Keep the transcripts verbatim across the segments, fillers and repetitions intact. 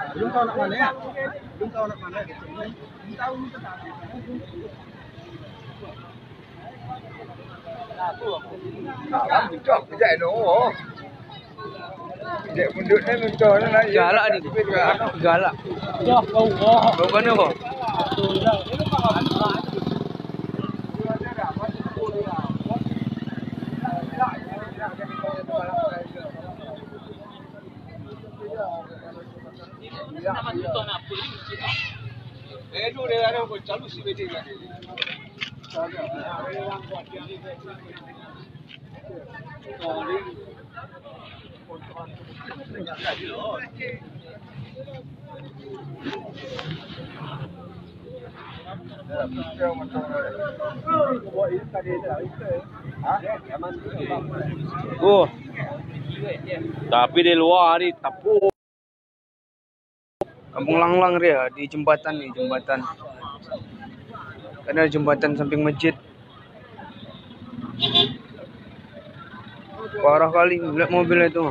Belum tahu nak mana ya? Belum tahu nak mana. Galak ni. Galak. Bau mana kau? Oh. Tapi di luar ni tapuk. Kampung Langlang dia di jembatan ni, jembatan. Kan ada jembatan samping masjid. Parah kali, lihat mobil itu.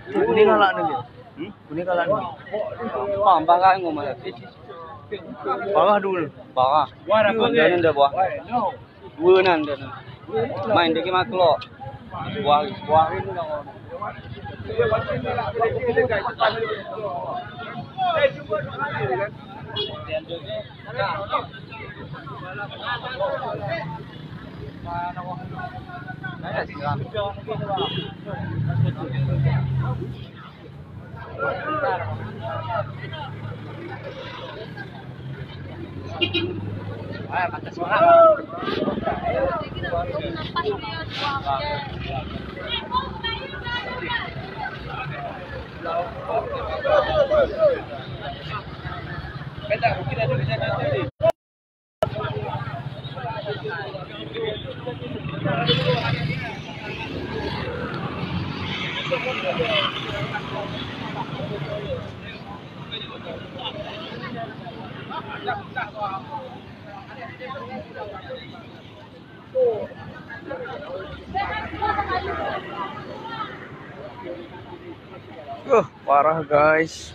Ini galak ni. Hmm? Ini galak ni. Paham, paham, ngomong. Parah dulu. Parah. Anda ni dah buah. Dua nan dah. Main dagi makhluk. Buah, buah. Uh, parah, guys.